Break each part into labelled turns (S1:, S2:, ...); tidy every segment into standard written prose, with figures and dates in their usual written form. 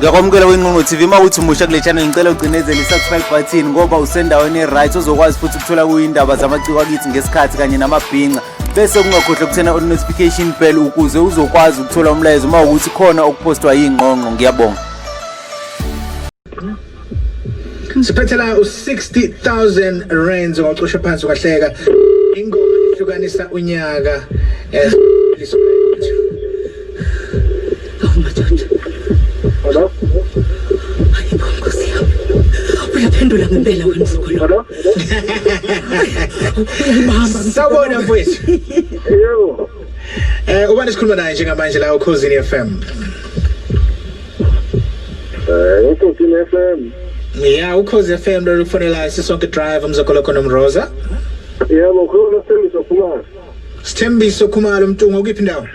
S1: Ngiyakwamukela kwiNgqongqo TV. Uma uthi umusha kule channel, ngicela ucinezele i-subscribe button ngoba usendaweni e-right ozokwazi futhi ukuthola kuyindaba zamaciko akithi ngesikhathi kanye namabhinca, bese kungakhohlwa ukuthena on-notification bell ukuze uzokwazi ukuthola umlayezo uma ukuthi khona okuphostwa yingqongqo. Ngiyabonga.
S2: Siphethe la u-60,000 rands ongacosha phansi ukahleka. Ingoma ihlukanisa unyaka.
S3: Awu madoda.
S4: Hello?
S3: Hayibo Nkosi yami. Uyaphendula ngempela wena mzukulu.
S4: Hello?
S3: Uyayibamba.
S2: Sawubona mfowethu.
S4: Yebo.
S2: Ubani sikhuluma naye njengamanje la oKhozini FM?
S4: Ukhosini FM.
S2: Yeah, uKhozi FM lo kufonela sisonke drive umzokolo khona Mroza.
S4: Yebo, khuluma Sithembiso Khumalo.
S2: Sithembiso Khumalo Mtungo, ukuphi indawo?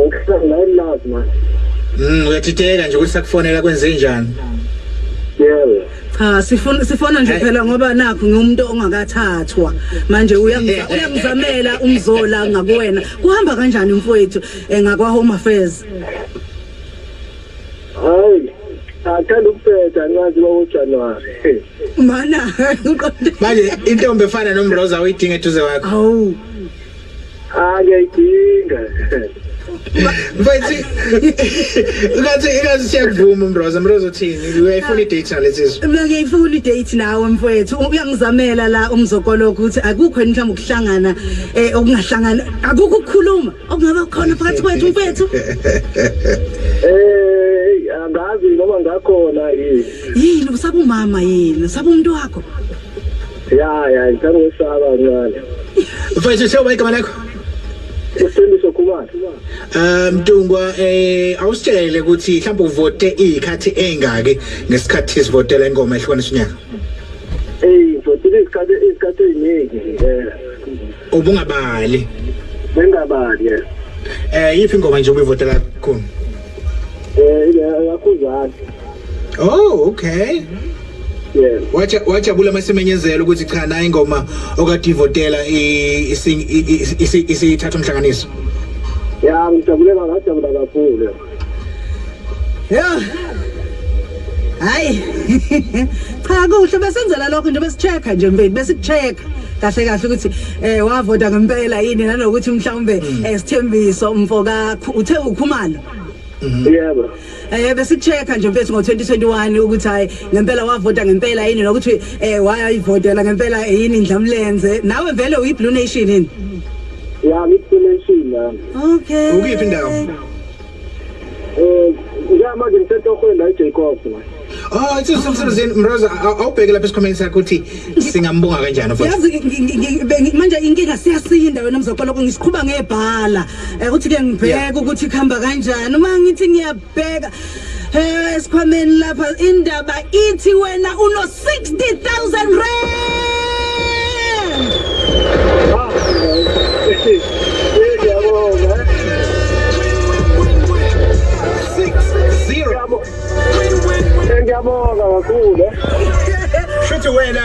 S4: Ngihlala la eMlazi manje.
S2: Uyadideka nje ukuthi sakufonela kwenze njani?
S4: Yebo.
S3: Cha, sifuna nje phela ngoba nakho ngiwumuntu ongakathathwa. Manje uyangizamela umzola ngakuwena. Kuhamba kanjani mfowethu ngakwa Home Affairs?
S4: Hayi. Athanda ukuphetha ncazi kwa January.
S3: Mana uqonde.
S2: Manje intombi efana noMroza uyidinga eduze kwakho.
S3: Awu.
S4: Ah, ngiyayidinga.
S2: Mfethu, ngathi siyakuvuma uMroza. Mroza uthini? Uyayifuna i-date nalesizwe?
S3: Mina ngiyayifuna i-date nawe mfowethu. Uyangizamela la umzokolo ukuthi akukho yini mhlawumbe ukuhlangana, okungahlangana, akukho ukukhuluma okungaba khona phakathi kwethu mfowethu.
S4: Angazi noma ngakhona yini.
S3: Yini usaba umama yini? Usaba umuntu wakho?
S4: Ya, ngithanda ukwesaba kancane.
S2: Mfethu, sewuba igama lakho?
S4: Sithembiso Khumalo.
S2: Mtungwa, awusitshele ukuthi mhlawumbe uvote izikhathi ezingaki ngesikhathi sivotela ingoma ehlukanisa unyaka?
S4: Ngivotile izikhathi eziningi.
S2: Ubungabali?
S4: Bengabali, yeah.
S2: Yiphi ingoma nje ubuyivotela kakhulu?
S4: Ile yaKhuzani.
S2: Oh, okay.
S4: Yeah.
S2: Wajabula masimenyezela ukuthi cha na ingoma okade ivotela isithatha umhlanganiso.
S4: Ya, ngijabule, ngajabula kakhulu.
S3: Yeah. Hayi. Cha, kuhle besenzela lokho nje, besichecka nje mfethu, besikuchecka kahle kahle ukuthi wavota ngempela yini, nanokuthi mhlawumbe Sithembiso mfoka uthe uKhumalo.
S4: Yebo.
S3: Besikuchecka nje mfethu ngo-2021 ukuthi hayi ngempela wavota ngempela yini, nokuthi wayivotela ngempela yini Indlamlenze. Nawe vele uyi Blue Nation yini?
S4: Ya, ngiyi-Blue nami.
S3: Okay.
S2: Ukuphi indawo?
S4: Njengamanje ngisetohweni la eJacobs manje.
S2: Oh, it's umsebenzini Mroza, awubheke lapha esikhwameni sakho ukuthi singambonga kanjani mfowethu.
S3: Yazi manje inkinga siyasinda wena mzokolo, ngisiqhuba ngebhala. Ukuthi ke ngibheke ukuthi kuhamba kanjani. Uma ngithi ngiyabheka esikhwameni lapha, indaba ithi wena uno 60,000 rand.
S4: Ah. Ngiyabonga.
S2: 60.
S4: Ngiyabonga kakhulu.
S2: Shuthi wena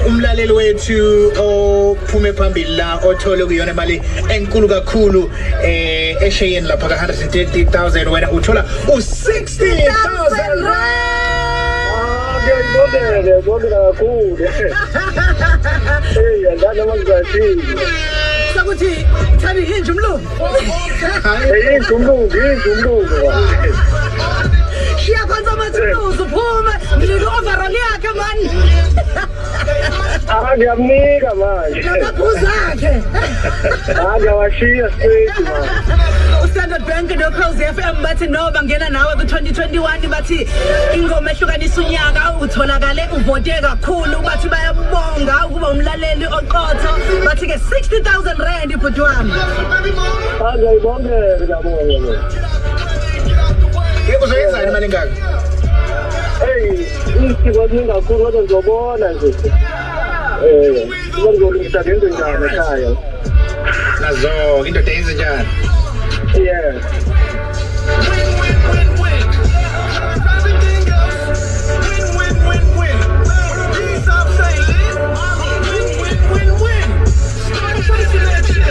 S2: umlaleli wethu ophume phambili la othole kuyona imali enkulu kakhulu esheyeni lapha ka 130,000, wena uthola u-60,000 rand.
S4: Ah, ngiyayibongela, ngiyayibongela kakhulu. Hey, angazi noma ngizathini.
S3: Sakuthi thani hinje umlungu.
S4: Hey, inje umlungu, inje umlungu.
S3: Shiya phansi amathuluzi uphume. Mnike overall yakhe man.
S4: Ah, ngiyamnika manje.
S3: Namaphuzu akhe.
S4: Ah, ngiyawashiya straight manje.
S3: uStandard Bank noKhozi FM bathi no bangena nawe ku-2021, bathi ingoma ehlukanisa unyaka utholakale uvote kakhulu, bathi bayabonga ukuba umlaleli oqotho, bathi ke 60,000 rand ibhuti wami.
S4: Ah, ngiyayibongela, ngiyabonga.
S2: Yebo, uzoyenzani imali engaka?
S4: Hey, isiko kuningi kakhulu kodwa ngizobona nje. Ngizolungisa ngenze njani ekhaya.
S2: Nazo indoda yenze njani?
S4: Yeah.
S5: Win, win, win, win. Everything else. Win, win, win, win. Peace up, say live. Win, win, win, win. Start chasing that shit.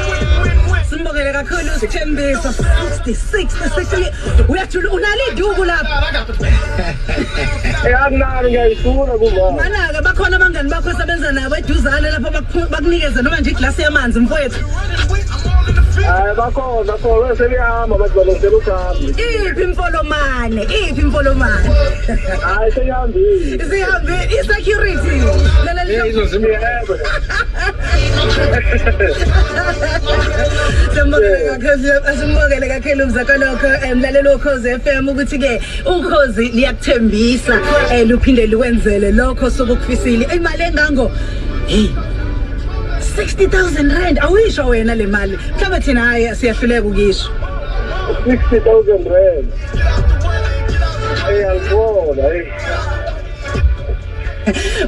S5: Win, win, win, win.
S3: Simbongele kakhulu. Uyasithembisa 60 60 60 uyajula unalo iduku lapha.
S4: Eh akunalo ngiyayifuna kuma.
S3: Mana-ke bakhona abangani bakho osebenza nabo eduzane lapho bakunikeze noma nje iglasi yamanzi mfowethu.
S4: Hayi bakhona bakhona sebeyahamba abantu balungisela ukuhamba.
S3: Iphi imfolomane? Iphi imfolomane?
S4: Hayi seyihambile.
S3: Sihambile i-security. Lalela
S4: Yebo.
S3: Siyambongela kakhulu asimbongele kakhulu mzakalokho mlaleli wokhozi FM ukuthi ke ukhozi liyakuthembisa luphinde lukwenzele lokho sokukufisile imali engango hey 60000 rand awuyisho wena le mali mhlawumbe thina hayi siyahluleka ukuyisho
S4: 60,000 rand. Eh angibona hey.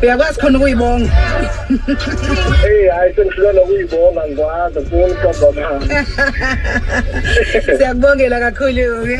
S3: Uyakwazi khona ukuyibonga.
S4: Hey hayi sengihluleka nokuyibonga ngikwazi ngifuna ukuqamba amanga.
S3: Siyakubongela kakhulu ke.